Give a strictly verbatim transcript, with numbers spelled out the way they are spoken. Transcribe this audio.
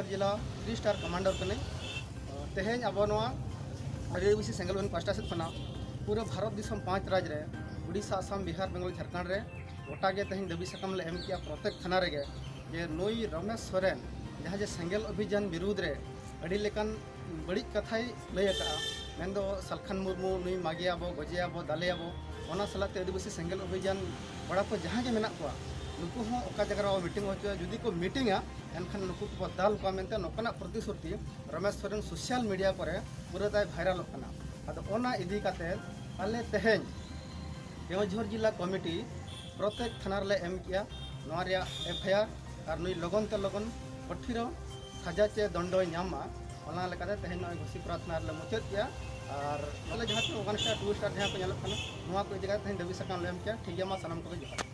ᱡᱮᱞᱟ three star commander ᱠᱟᱹᱱᱟᱹᱧ᱾ ᱛᱮᱦᱮᱧ ᱟᱵᱚ ᱱᱚᱣᱟ ᱟᱹᱫᱤᱵᱟᱹᱥᱤ ᱥᱮᱸᱜᱮᱞ ᱚᱵᱷᱤᱡᱟᱱ ᱯᱟᱦᱴᱟ ᱥᱮᱫ ᱠᱷᱚᱱᱟᱜ ᱯᱩᱨᱟᱹ ᱵᱷᱟᱨᱚᱛ ᱫᱤᱥᱚᱢ ᱯᱟᱸᱪ ᱨᱟᱡᱽ ᱨᱮ, ᱩᱰᱤᱥᱟ, ᱟᱥᱟᱢ, ᱵᱤᱦᱟᱨ, ᱵᱮᱝᱜᱚᱞ, ᱡᱷᱟᱲᱠᱷᱚᱸᱰ ᱨᱮ ᱜᱚᱴᱟ ᱜᱮ ᱛᱮᱦᱮᱧ ᱫᱟᱹᱵᱤ ᱥᱟᱠᱟᱢ ᱞᱮ ᱮᱢ ᱠᱮᱜᱼᱟ ᱯᱨᱚᱛᱮᱠ ᱛᱷᱟᱱᱟ ᱨᱮᱜᱮ, ᱡᱮ ᱱᱩᱭ ᱨᱚᱢᱮᱥ ᱥᱚᱨᱮᱱ ᱡᱟᱦᱟᱸ ᱡᱮ ᱥᱮᱸᱜᱮᱞ ᱚᱵᱷᱤᱡᱟᱱ ᱵᱤᱨᱩᱫᱽ ᱨᱮ ᱟᱹᱰᱤ ᱞᱮᱠᱟᱱ ᱵᱟᱹᱲᱤᱡ ᱠᱟᱛᱷᱟᱭ ᱞᱟᱹᱭ ᱟᱠᱟᱫᱼᱟ, ᱢᱮᱱᱫᱚ ᱥᱟᱞᱠᱷᱟᱱ ᱢᱩᱨᱢᱩ ᱱᱩᱭ ᱢᱟᱜᱮᱭᱟᱵᱚ, ᱜᱚᱡᱮᱭᱟᱵᱚ, ᱫᱟᱞᱮᱭᱟᱵᱚ, ᱚᱱᱟ ᱥᱟᱞᱟᱜ ᱛᱮ ᱟᱹᱫᱤᱵᱟᱹᱥᱤ ᱥᱮᱸᱜᱮᱞ ᱚᱵᱷᱤᱡᱟᱱ ᱠᱚᱲᱟ ᱠᱚ ᱡᱟᱦᱟᱸ ᱜᱮ ᱢᱮᱱᱟᱜ ᱠᱚᱣᱟ, ᱱᱩᱠᱩ ᱦᱚᱸ ᱚᱠᱟ ᱡᱟᱭᱜᱟ ᱨᱮ ᱵᱟᱵᱚ ᱢᱤᱴᱤᱝ ᱦᱚᱪᱚᱭᱟ, ᱡᱩᱫᱤ ᱠᱚ ᱢᱤᱴᱤᱝᱟ ᱮᱱᱠᱷᱟᱱ ᱱᱩᱠᱩ ᱠᱚᱵᱚ ᱫᱟᱞ ᱠᱚᱣᱟ ᱢᱮᱱᱛᱮ ᱱᱚᱝᱠᱟᱱᱟᱜ ᱯᱨᱚᱛᱤᱥᱨᱩᱛᱤ ᱨᱚᱢᱮᱥ ᱥᱚᱨᱮᱱ ᱥᱳᱥᱟᱞ ᱢᱤᱰᱤᱭᱟ ᱠᱚᱨᱮ ᱯᱩᱨᱟᱹ ᱛᱟᱭ ᱵᱷᱟᱭᱨᱟᱞᱚᱜ ᱠᱟᱱᱟ᱾ ᱟᱫᱚ ᱚᱱᱟ ᱤᱫᱤ ᱠᱟᱛᱮ ᱟᱞᱮ ᱛᱮᱦᱮᱧ ᱠᱮᱣᱚᱱᱡᱷᱚᱨ ᱡᱤᱞᱟ ᱠᱚᱢᱤᱴᱤ ᱯᱨᱚᱛᱮᱠ ᱛᱷᱟᱱᱟ ᱨᱮᱞᱮ ᱮᱢ ᱠᱮᱜᱼᱟ ᱱᱚᱣᱟ ᱨᱮᱭᱟᱜ ᱮᱯᱷ ᱟᱭ ᱟᱨ, ᱟᱨ ᱱᱩᱭ ᱞᱚᱜᱚᱱ ᱛᱮ ᱞᱚᱜᱚᱱ ᱠᱚᱴᱷᱤᱱ ᱥᱟᱡᱟ ᱪᱮ ᱫᱚᱱᱰᱚᱭ ᱧᱟᱢ ᱢᱟ, ᱚᱱᱟ ᱞᱮᱠᱟᱛᱮ ᱛᱮᱦᱮᱧ ᱱᱚᱜᱼᱚᱭ ᱜᱷᱩᱥᱤᱯᱩᱨᱟ ᱛᱷᱟᱱᱟ ᱨᱮᱞᱮ ᱢᱩᱪᱟᱹᱫ ᱠᱮᱜᱼᱟ᱾ ᱟᱨ ᱱᱚᱰᱮ ᱡᱟᱦᱟᱸ ᱛᱤᱱᱟᱹᱜ ᱚᱣᱟᱱ ᱥᱴᱟᱨ, ᱴᱩ ᱥᱴᱟᱨ ᱡᱟᱦᱟᱸ ᱠᱚ ᱧᱮᱞᱚᱜ ᱠᱟᱱᱟ, ᱱᱚᱣᱟ ᱠᱚ ᱤᱫᱤ ᱠᱟᱛᱮ ᱛᱮᱦᱮᱧ ᱫᱟᱹᱵᱤ ᱥᱟᱠᱟᱢ ᱞᱮ ᱮᱢ ᱠᱮᱜᱼᱟ᱾ ᱴᱷᱤᱠ ᱜᱮᱭᱟ, ᱢᱟ ᱥᱟᱱᱟᱢ ᱠᱚᱜᱮ ᱡᱚᱦᱟᱨ᱾